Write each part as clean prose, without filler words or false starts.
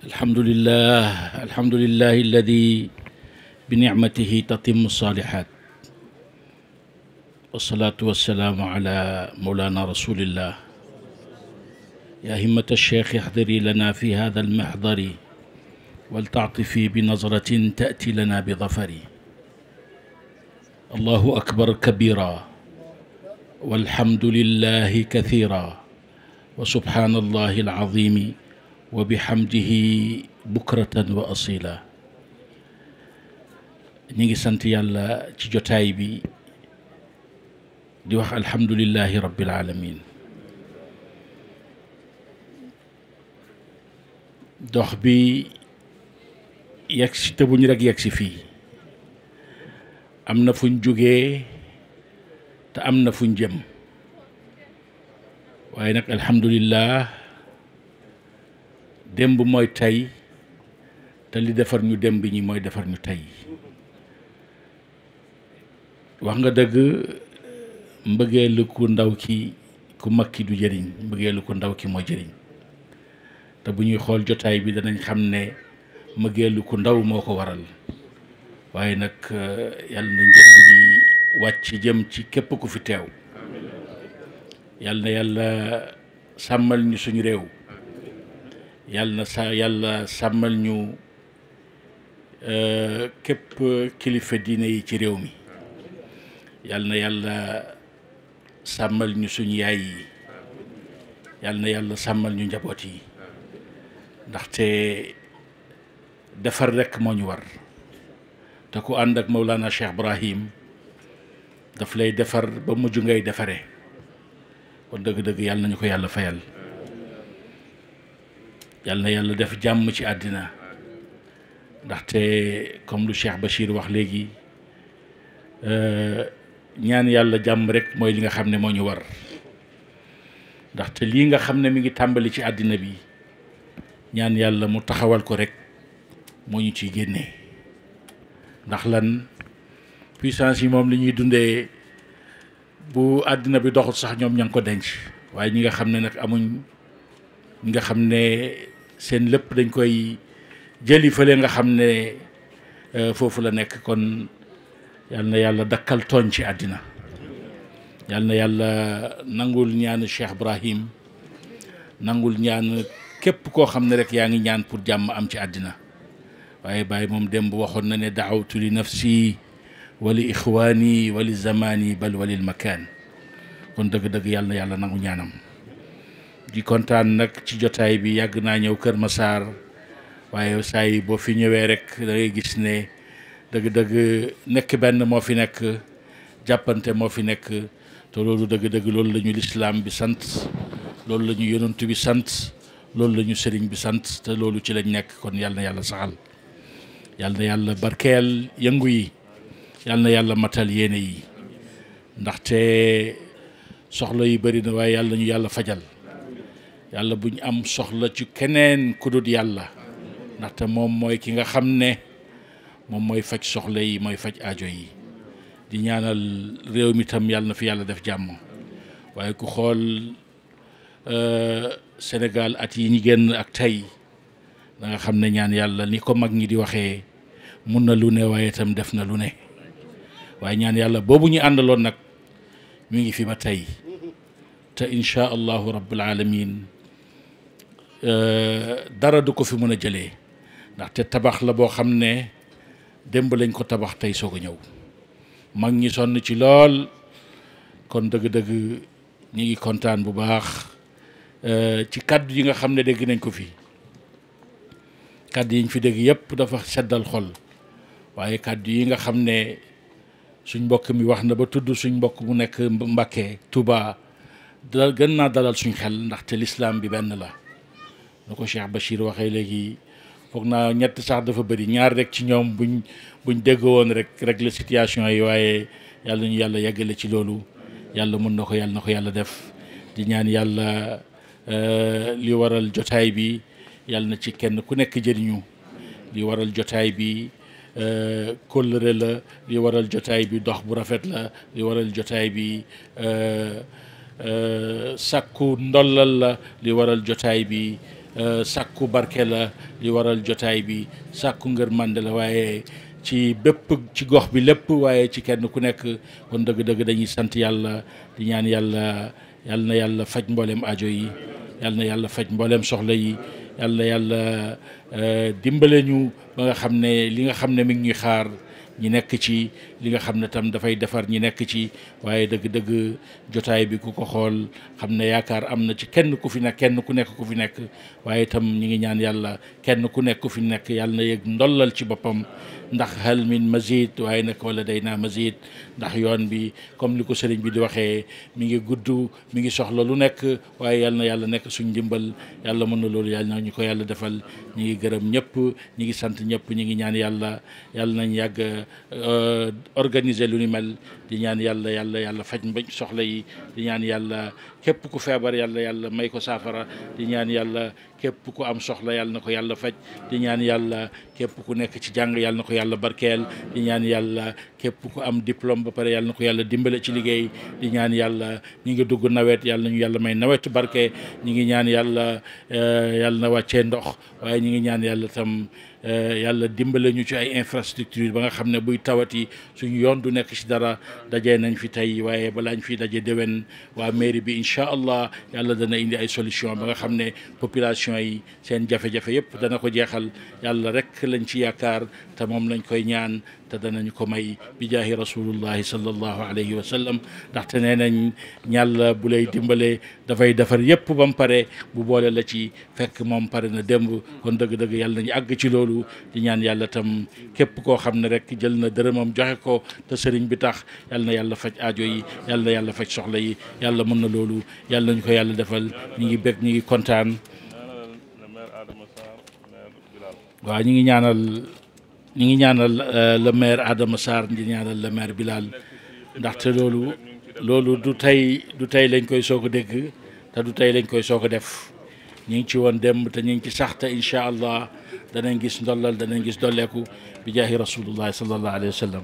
الحمد لله الذي بنعمته تتم الصالحات، والصلاة والسلام على مولانا رسول الله. يا همة الشيخ احضري لنا في هذا المحضر ولتعطفي بنظرة تأتي لنا بظفر. الله أكبر كبيرا والحمد لله كثيرا وسبحان الله العظيم وبحمده بكرة وأصيلا. نيجي سنت يالا ci jotaay bi di wax alhamdulillahi rabbil alamin. dox bi yegsi te buñ rek yegsi fii am na fuñ jógee te am na fuñ jëm, waaye nag alhamdulillah démb mooy tey te li defar ñu démb ñi mooy defar ñu tey. wax nga dëgg, mbëggeelu ku ndaw ki ku mag ki du jëriñ, mbëggeelu ku ndaw ki moo jëriñ. te bu ñuy xool jotaay bi danañ xam ne mbëggeelu ku ndaw moo ko waral, waaye nag yàlla na njëriñ li wàcc jëm ci képp ku fi teew. yàlla na yàlla sàmmal ñu suñu réew, yàlla sàmmal ñu képp kilifa diine yi ci réew mi. yàlla na yàlla sàmmal ñu suñu yaay yi, yàlla na yàlla sàmmal ñu njaboot yi, ndaxte defar rekk moo ñu war. te ku ànd ak Mawlana Cheikh Ibrahim daf lay defar ba mujj ngay defare. kon dëgg-dëgg yàlla nañu ko yàlla fayal. yàlla na yàlla def jàmm ci àddina, ndaxte comme lu Cheikh Bachir wax léegi, ñaan yàlla jàmm rek mooy li nga xam ne moo ñu war. ndaxte lii nga xam ne mi ngi tàmbali ci àddina bi, ñaan yàlla mu taxawal ko rek moo ñu ciy génnee. ndax lan, puissance yi moom li ñuy dundee bu àddina bi doxul sax ñoom ña ngi ko denc, waaye ñi nga xam ne nag amuñ, ñi nga xam ne seen lépp dañ koy jëli fële nga xam ne foofu la nekk. kon yal na yàlla dakkal tooñ ci àddina, yal na yàlla nangul ñaanu Cheikh Ibrahim, nangul ñaan képp koo xam ne rek yaa ngi ñaan pour jàmm am ci àddina. waaye Baye moom démb waxoon na ne daawtu li nafsi wa li ixwaani wa li zamani bal wa lil makaan. kon dëgg-dëgg yàlla na yàlla nangu ñaanam. di kontaan nag ci jotaay bi. yàgg naa ñëw Kër Massar, waaye saa yi boo fi ñëwee rek da ngay gis ne dëgg-dëgg nekk benn moo fi nekk, jàppante moo fi nekk. te loolu dëgg-dëgg loolu la ñu lislaam bi sant, loolu la ñu yonent bi sant, loolu la ñu sëriñ bi sant, te loolu ci lañ nekk. kon yàlla na yàlla saxal, yàlla na yàlla barkeel yëngu yi, yàlla na yàlla matal yéene yi. ndaxte soxla yi bëri na, waaye yàlla ñu yàlla fajal. yàlla bu ñu am soxla ci keneen ku dul yàlla, ndaxte moom mooy ki nga xam ne moom mooy faj soxla yi, mooy faj aajo yi. di ñaanal réew mi tam yàlla na fi yàlla def jàmm. waaye ku xool Sénégal at yi ñu génn ak tey, da nga xam ne ñaan yàlla ni ko mag ñi di waxee, mun na lu ne waaye itam def na lu ne. waaye ñaan yàlla boobu ñu àndaloon nag mi ngi fi ba tey, te incha allahu rabbil alamin dara du ko fi mën a jëlee. ndaxte tabax la boo xam ne démb lañ ko tabax, tey soog a ñëw. mag ñi sonn ci lool. kon dëgg-dëgg ñi ngi kontaan bu baax ci kàddu yi nga xam ne dégg nañ ko fi. kàddu yi ñu fi dégg yëpp dafa seddal xol, waaye kàddu yi nga xam ne suñ mbokk mi wax na ba tudd suñ mbokk mu nekk Mbàkke Touba, da gën naa dalal suñ xel. ndaxte lislaam bi benn la, nu ko Cheikh Bachir waxee léegi. foog naa ñett sax dafa bëri, ñaar rek ci ñoom buñ dégg woon rek régler situation yi. waaye yàlla ñu yàlla yeggale ci loolu. yàlla mën na ko, yàlla na ko yàlla def. di ñaan yàlla li waral jotaay bi yàlla na ci kenn ku nekk jëriñu. li waral jotaay bi kóllëre la, li waral jotaay bi dox bu rafet la, li waral jotaay bi sàkku ndollal la, li waral jotaay bi sàkku barke la li waral jotaay bi sàkku ngërmande la waaye ci bépp ci gox bi lépp waaye ci kenn ku nekk kon dëgg-dëgg dañuy sant yàlla di ñaan yàlla yal na yàlla faj mboolem aajo yi yal na yàlla faj mboolem soxla yi yàlla dimbale ñu ba nga xam ne li nga xam ne mi ngi ñuy xaar ñi nekk ci li nga xam ne tam dafay defar ñi nekk ci waaye dëgg-dëgg jotaay bi ku ko xool xam ne yaakaar am na ci kenn ku fi nekk kenn ku nekk ku fi nekk waaye itam ñi ngi ñaan yàlla kenn ku nekk ku fi nekk yàlla na yëg ndollal ci boppam ndax hal min mazid waaye nag wala day naa mazid ndax yoon bi comme li ko sëriñ bi di waxee mi ngi gudd mi ngi soxla lu nekk waaye yàlla na yàlla nekk suñ ndimbal yàlla mën na loolu yàlla na ñu ko yàlla defal ñi ngi gërëm ñëpp ñi ngi sant ñëpp ñi ngi ñaan yàlla nañ yàgg organiser lu ni mel di ñaan yàlla faj mbañ soxla yi di ñaan yàlla képp ku feebar yàlla may ko saafara di ñaan yàlla képp ku am soxla yàlla na ko yàlla faj di ñaan yàlla képp ku nekk ci jàng yàlla na ko yàlla barkeel di ñaan yàlla képp ku am diplôme ba pare yàlla na ko yàlla dimbale ci liggéey di ñaan yàlla ñi ngi dugg nawet yàlla nañu yàlla may nawetu barke ñi ngi ñaan yàlla na wàccee ndox waaye ñi ngi ñaan yàlla tam yàlla dimbale ñu ci ay infrastructure ba nga xam ne buy tawati suñu yoon du nekk ci dara dajee nañ fi tey waaye balaañ fi daje déwén waa mairie bi incha allah yàlla dana indi ay solution ba nga xam ne population yi seen jafe-jafe yëpp dana ko jeexal yàlla rek lañ ci yaakaar te moom lañ koy ñaan te danañ ko may bi jaahi rasulullahi sallallahu alayhi wa sallam ndaxte nee nañ ñàlla bu lay dimbale dafay defar yëpp ba mu pare bu boole la ci fekk moom pare na démb kon dëgg-dëgg yàlla nañu àgg ci loolu di ñaan yàlla tam képp koo xam ne rek jël na dërëmam joxe ko te sëriñ bi tax yàlla na yàlla faj aajo yi yàlla na yàlla faj soxla yi yàlla mën na loolu yàlla nañu ko yàlla defal ñi ngi bég ñi ngi kontaan waaw ñi ngi ñaanal le maire Adama Sarr di ñaanal le maire Bilal ndaxte loolu du tey lañ koy soog a dégg te du tey lañ koy soog a def ñu ngi ci woon démb te ñu ngi ci sax te incha allah danañ gis ndollal danañ gis dolleeku bi jaahi rasulullah sallallahu alayhi wa sallam.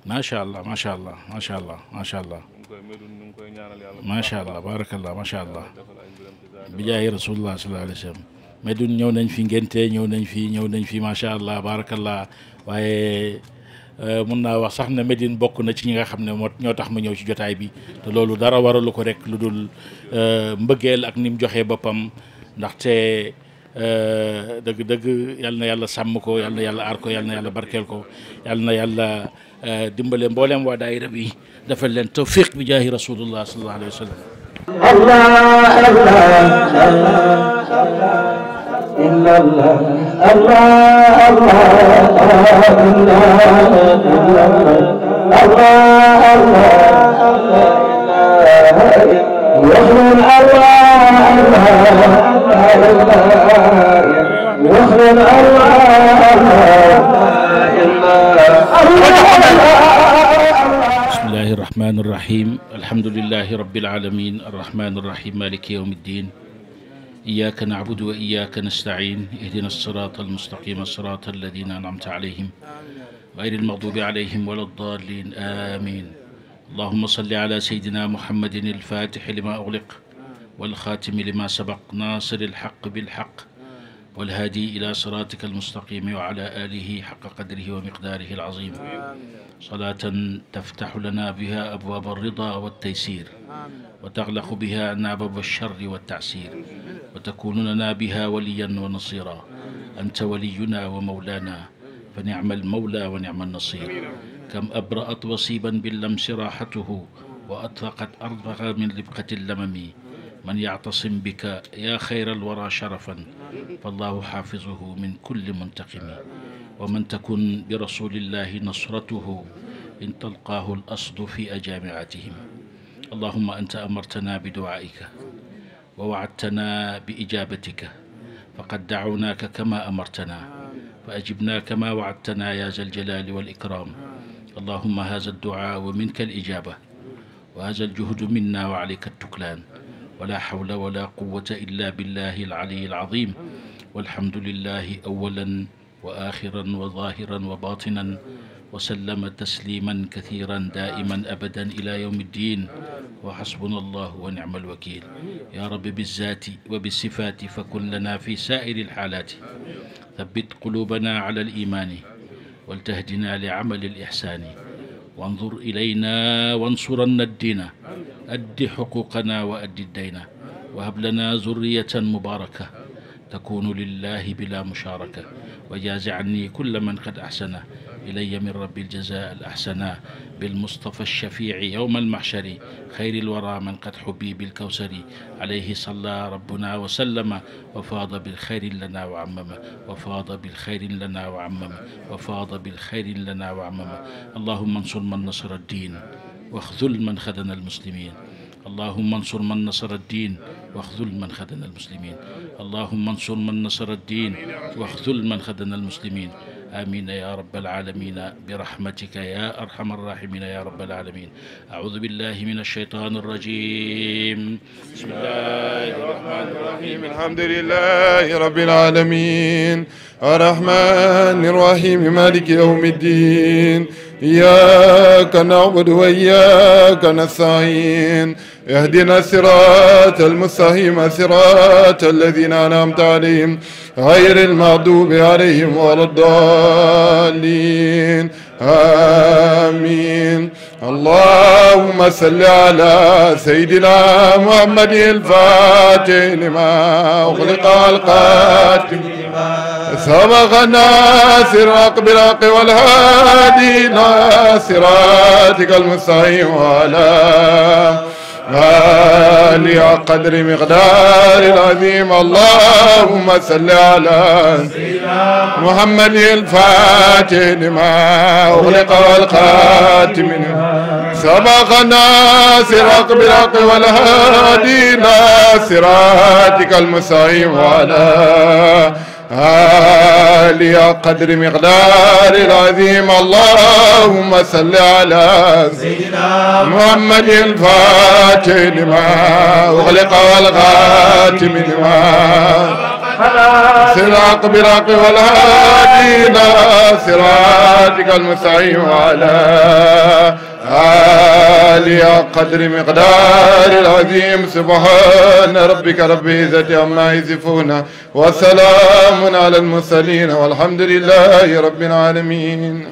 macha allah macha allah macha allah macha allah macha allah barakallah macha allah bi jaahi rasulullah sallallahu alayhi wa sallam. Médoune ñëw nañ fi ngénte ñëw nañ fi macha allah barakallah waaye mun naa wax sax ne Médine bokk na ci ñi nga xam ne ñoo tax ma ñëw ci jotaay bi te loolu dara waralu ko rek lu dul mbëggeel ak ni mu joxee boppam ndaxte dëgg-dëgg yal na yàlla sàmm ko yal na yàlla aar ko yal na yàlla barkeel ko yal na yàlla dimbale mboolem waa daayira bi defal leen tawfiq bi jaahi rasulullah sallallahu alayhi wa sallam. إلا الله الله بسم الله الرحمن الرحيم الحمد لله رب العالمين الرحمن الرحيم مالك يوم الدين إياك نعبد وإياك نستعين اهدنا الصراط المستقيم الصراط الذين أنعمت عليهم غير المغضوب عليهم ولا الضالين آمين اللهم صل على سيدنا محمد الفاتح لما أغلق والخاتم لما سبق ناصر الحق بالحق والهادي إلى صراطك المستقيم وعلى آله حق قدره ومقداره العظيم صلاة تفتح لنا بها أبواب الرضا والتيسير وتغلق بها أبواب الشر والتعسير وتكون لنا بها وليا ونصيرا أنت ولينا ومولانا فنعم المولى ونعم النصير كم أبرأت وصيبا باللمس راحته وأطلقت أرضها من ربقة اللمم من يعتصم بك يا خير الورى شرفا فالله حافظه من كل منتقم ومن تكن برسول الله نصرته إن تلقاه الأصد في أجامعتهم اللهم أنت أمرتنا بدعائك ووعدتنا بإجابتك فقد دعوناك كما أمرتنا فأجبنا كما وعدتنا يا ذا الجلال والإكرام اللهم هذا الدعاء ومنك الإجابة وهذا الجهد منا وعليك التكلان ولا حول ولا قوة إلا بالله العلي العظيم والحمد لله أولا وآخرا وظاهرا وباطنا وسلم تسليما كثيرا دائما أبدا إلى يوم الدين وحسبنا الله ونعم الوكيل. يا رب بالذات وبالصفات فكن لنا في سائر الحالات. ثبت قلوبنا على الإيمان ولتهدنا لعمل الإحسان. وانظر إلينا وانصرنا الدين. أد حقوقنا وأد الدين. وهب لنا ذرية مباركة تكون لله بلا مشاركة. وجاز عني كل من قد أحسن إلي من رب الجزاء الأحسن بالمصطفى الشفيع يوم المحشر خير الورى من قد حبي بالكوثر. عليه صلى ربنا وسلم وفاض بالخير لنا وعمم. وفاض بالخير لنا وعمم. وفاض بالخير لنا وعمم. اللهم انصر من نصر الدين واخذل من خذل المسلمين. اللهم انصر من نصر الدين واخذل من خذل المسلمين. اللهم انصر من نصر الدين واخذل من خذل المسلمين. آمين يا رب العالمين برحمتك يا أرحم الراحمين يا رب العالمين. أعوذ بالله من الشيطان الرجيم. بسم الله الرحمن الرحيم. الحمد لله رب العالمين الرحمن الرحيم مالك يوم الدين. إياك نعبد وإياك نستعين. اهدنا الصراط المستقيم صراط الذين أنعمت عليهم غير المغضوب عليهم ولا الضالين. آمين. اللهم صل على سيدنا محمد الفاتح لما أغلق القاتم سبق الناصر بالحق والهادي إلى صراطك المستقيم وعلى آله قدر مقدار العظيم. اللهم صل على سيدنا محمد الفاتح لما أغلق والخاتم سبق الناصر بالحق والهادي إلى صراطك المستقيم وعلى آله قدر مقدار العظيم. اللهم صل على سيدنا محمد الفاتح لما أغلق والخاتم لما صراط بالحق والهادي إلى صراطك المستقيم وعلى آله قدر مقدار العظيم. سبحان ربك رب العزة عما يصفون وسلام على المرسلين والحمد لله رب العالمين.